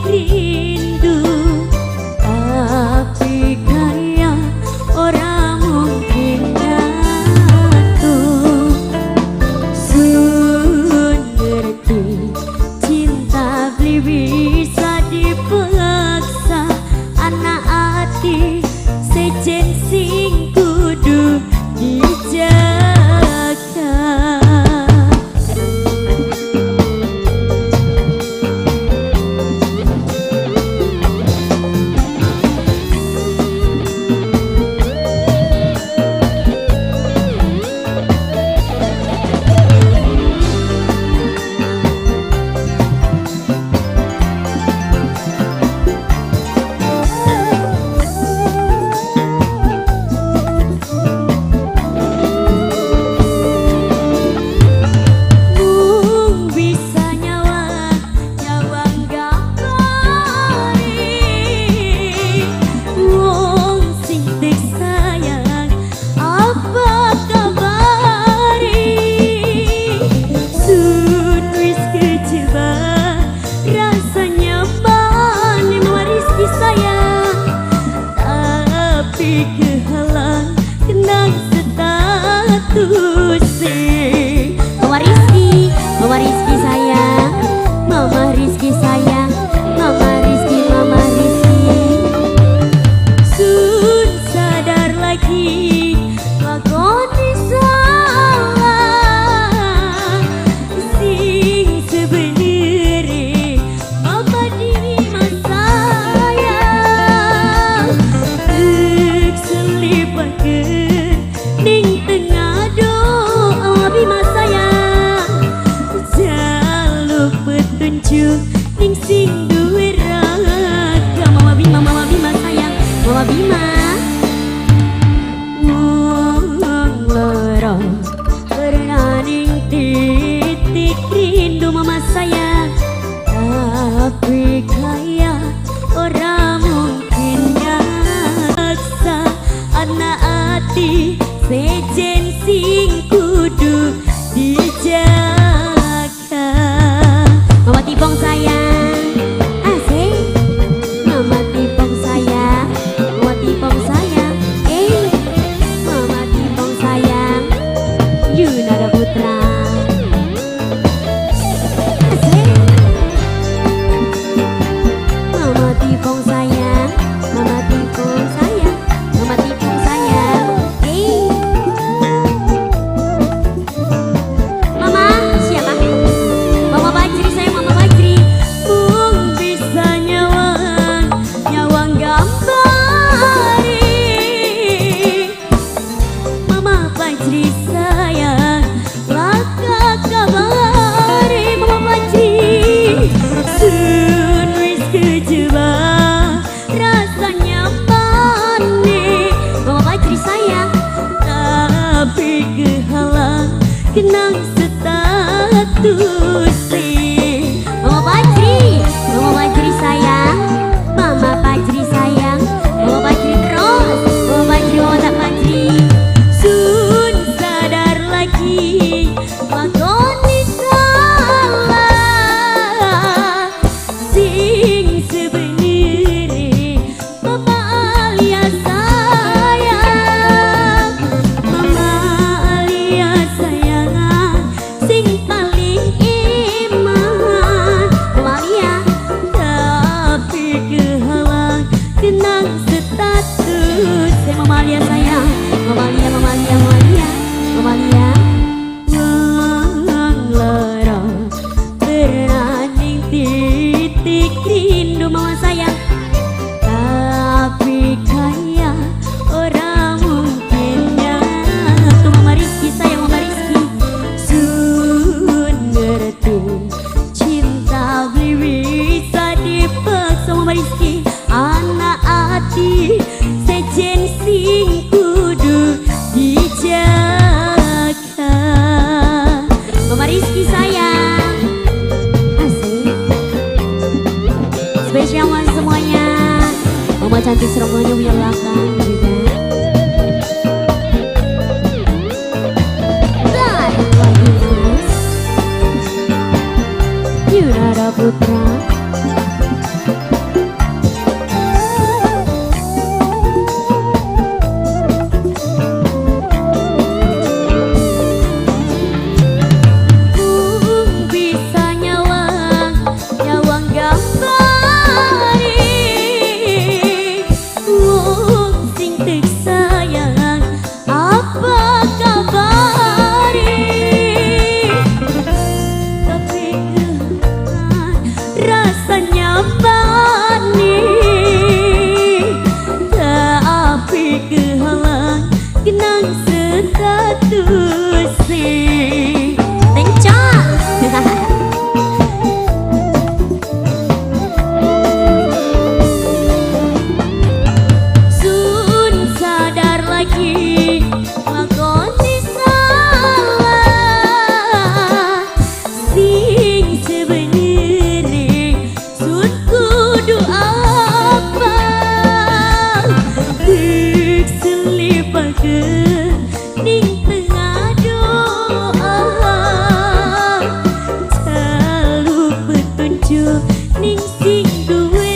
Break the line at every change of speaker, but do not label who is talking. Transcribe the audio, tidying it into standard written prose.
rindu, tapi kaya ora mungkin nyatu. Sun ngerti cinta beli bisa dipaksa, anak ati sejen sing kudu dijaga. Mung bisa nyawang, nyawang gambari wong sing tek sayang, apa kabari? Sun wis kejebak rasanya nyaman Mama Rizky sayang, tapi kehalang kenang status. Mama Rizky, Mama Rizky sayang, Mama Rizky sayang, Mama Rizky, Mama Rizky. Sun sadar lagi lakoni salah, sing sebenere Mama Dima sayang, tek selipakeun ning tengah doa Bima sayang, jaluk petunjuk ning sing duwe raga. Mama Bima, Mama Bima sayang, Mama Bima. Wong loro pernah ning titik rindu Mama sayang, tapi kaya ora mungkin nyaksa, anak ati sejen sing kudu dijaga. Mama Tipong sayang, asik. Mama Tipong sayang, Mama Tipong sayang, eh. Mama Tipong sayang, Yunada Putra. Asik. Mama Tipong sayang, Mama Tipong sayang, Mama Tipong sayang, eh. Mama siapa? Mama Bajri sayang, Mama Bajri. Mung bisa nyawang, nyawang gambari Mama Bajri sayang, laka kabari Mama Bajri. Sun wis kejebak rasanya nyaman Mama Bajri sayang, tapi kehalang kenang status. Mama Bajri, Mama Bajri sayang, Mama Bajri sayang, Mama Bajri terus, Mama Bajri, Mama tak Bajri. Sun sadar lagi lakoni salah, sing sebenere Mama Alia sayang, Mama Alia sayang, sing paling iman Mama Alia, tapi kehalang kenang status. Mama Alia sayang, Mama Alia, Mama Alia, Mama Alia, Mama Alia. Wong loro beraning titik rindu Mama sayang, tapi kaya ora mungkin nyatu. Mama Rizky sayang, Mama Rizky. Sun ngerti cinta beli bisa dipaksa Mama Rizky, anak ati sejen sing kudu dijaga. Mama Rizky sayang, asik. Spesial buat semuanya. Mama cantik serombongannya punya belakang juga. Balik lagi mas Yunara Putra. Ning sing duwe.